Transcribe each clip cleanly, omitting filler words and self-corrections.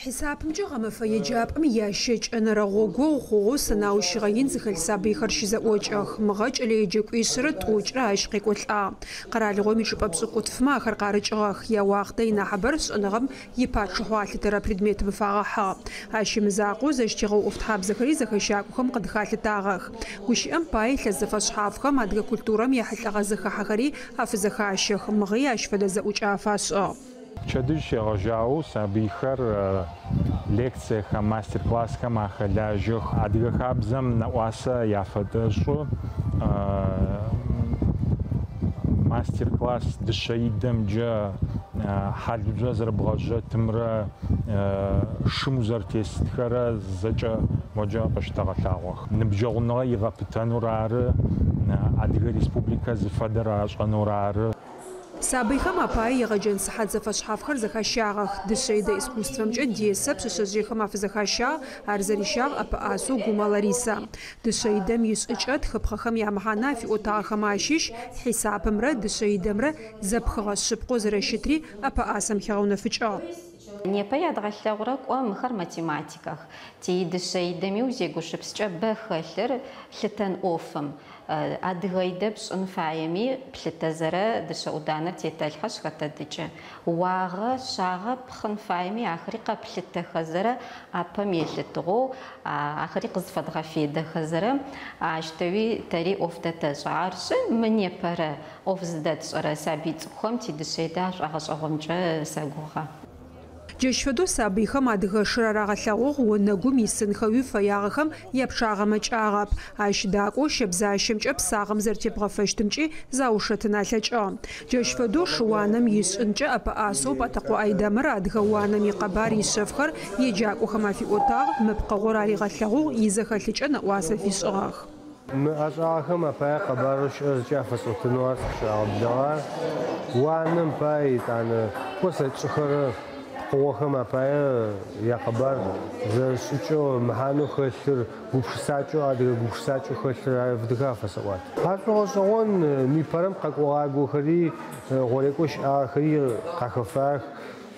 Хьисапымкӏэ гъэмэфэ еджапӏэм ящэкӏэнэрэ гъогогъу хъугъэу сэнаущыгъэ ин зыхэлъ сабыйхэр щызэӏокӏэх. Мыгъэ кӏэлэеджэкӏуишъэрэ тӏокӏрэ ащ къекӏолӏагъ. Къэралыгъом ичӏыпӏэ пшӏыкӏутфымэ ахэр къарыкӏыгъэх. Яуахътэ инахьыбэр шӏэныгъэм ипачъыхьэу алъытэрэ предметым фагъэхьыгъ. Ащ имызакъоу зэщтегъэу ӏофтхьабзэхэри зэхэщакӏохэм къыдыхалъытагъэх. Гущыӏэм пае, илъэс зэфэшъхьафхэм адыгэ культурэм ехьылӏэгъэ зэхахьэхэри афызэхащэх. Мыгъи ащ фэдэ зэӏукӏэ афашӏыгъ. Пчэдыжь щегъэжьагъэу сабыйхэр лекциехэм, мастер-классхэм ахэлажьэх. Адыгэ хабзэм нэӏуасэ яфэтэшӏы. Мастер-класс дышъэидэмкӏэ, хьалыжъо зэрэбгъэжъэтымрэ шым узэрэтесытхэрэ зэкӏэ моджэ къыщытэгъэлъагъох. Ныбджэгъуныгъэ игъэпытэнур ары, Адыгэ Республикэ зыфэдэр ашӏэнур ары. Сабыйхэм апае егъэджэн сыхьат зэфэшъхьафхэр зэхащагъэх. Дышъэидэ искусствэмкӏэ десэ пшъэшъэжъыехэм афызэхащагъ, ар зэрищагъ ӏэпэӏасэу Гумэ Ларисэ. Дышъэидэм ишӏыкӏэ, тхыпхъэхэм ямэхьанэ афиӏотагъэхэм ащыщ хьисапымрэ дышъэидэмрэ зэпхыгъэ шъыпкъэу зэрэщытри ӏэпэӏасэм хигъэунэфыкӏыгъ. Непэ ядгъэлъэгъурэ кӏо мыхэр математикэх. Тидышъэидэми узегушыпскӏэ бэ хэлъыр лъытэн ӏофым. Адыгэ идэ пшӏын фаеми, плъытэзэрэ дышъэ ӏуданэр тетэлъхьэшъ хэтэдыкӏы. Уагъэ, шъагъэ пхъын фаеми ахэри къэплъытэхэзэрэ ӏапэм елъытыгъэу ахэри къызфэдгъэфедэхэзэрэ ащтэуи тэри ӏоф дэтэшӏэ. Арышъы, мы непэрэ ӏоф зыдэтшӏэрэ сабый цӏыкӏухэм тидышъэидэ ашӏогъэшӏэгъонкӏэ сэгугъэ. Джащ фэдэу сабыйхэм адыгэ шыр арагъэлъэгъугъ, онэгум исынхэуи фэягъэхэм япчъагъэ мэкӏагъэп. Ащ дакӏоу щэбзащэмкӏэ псагъэм зэрэтебгъэфэщтымкӏи заушэтын алъэкӏыгъ. Джащ фэдэу шы-уанэм ишӏынкӏэ ӏэпэӏасэу Пӏатӏэкъо Айдэмыр адыгэ уанэм икъэбар ишъэфхэр еджакӏохэм афиӏотагъ, мы пкъыгъор аригъэлъэгъугъ, изэхэлъыкӏэ нэӏуасэ фишӏыгъэх. Мы ӏэшӏагъэхэм апае къэбарэу щыӏэр зэкӏэ афэсӏотэнэу ар сыкъыщырагъэблэгъагъ. Уанэм пае етӏанэ кӏо сэ тшӏыхэрэ пкъыгъохэм апае якъэбар зэрэшӏыкӏэу, мэхьанэу хэлъыр, гупшысакӏэу, адыгэ гупшысакӏэу хэлъыр ары фэдэхэр афэсэӏуат. Ашӏогъэшӏэгъон непэрэм къэкӏогъагохэри, гъорекӏо щыӏагъэхэри къахэфагъэх.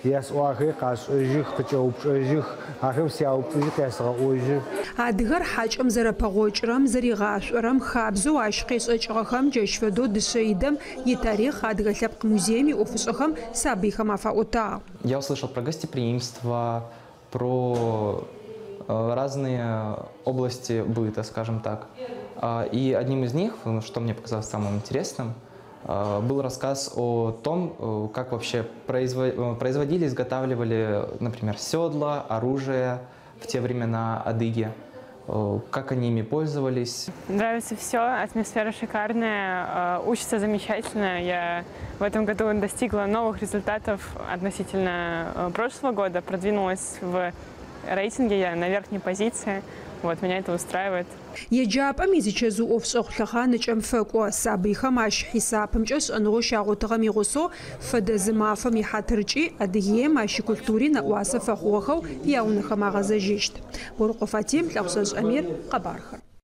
Ясӏуагъэхэри къашӏэжьых, къыкӏэупчӏэжьых, ахэм сяупчӏыжьы, къясэгъэӏожьы. Адыгэр хьакӏэм зэрэпэгъокӏырэм, зэригъашӏорэм, хабзэу ащ къешӏэкӏыгъэхэм, джащ фэдэу дышъэидэм итарихъ Адыгэ лъэпкъ музеим иӏофышӏэхэм сабыйхэм афаӏотагъ. Я услышал про гостеприимство, про разные области быта, скажем так. И одним из них, что мне показалось самым интересным, был рассказ о том, как вообще производили, изготавливали, например, седла, оружие в те времена адыги, как они ими пользовались. Нравится все, атмосфера шикарная, учится замечательно. Я в этом году достигла новых результатов относительно прошлого года, продвинулась в рейтинге, я на верхней позиции. Вот, меня это устраивает. Еджапӏэм изичэзыу ӏофшӏэгъу лъэхъан ыкӏэм фэкӏо. Сабыйхэм ащ хьисапымкӏэ шӏэныгъэу щагъотыгъэм игъусэу фэдэ зы мафэм ихьатыркӏи Адыгеем ащ икультури нэӏуасэ фэхъугъэхэу яунэхэм агъэзэжьыщт. Борыкъо Фатим, Лӏэхъусэжъ Амир, къэбархэр.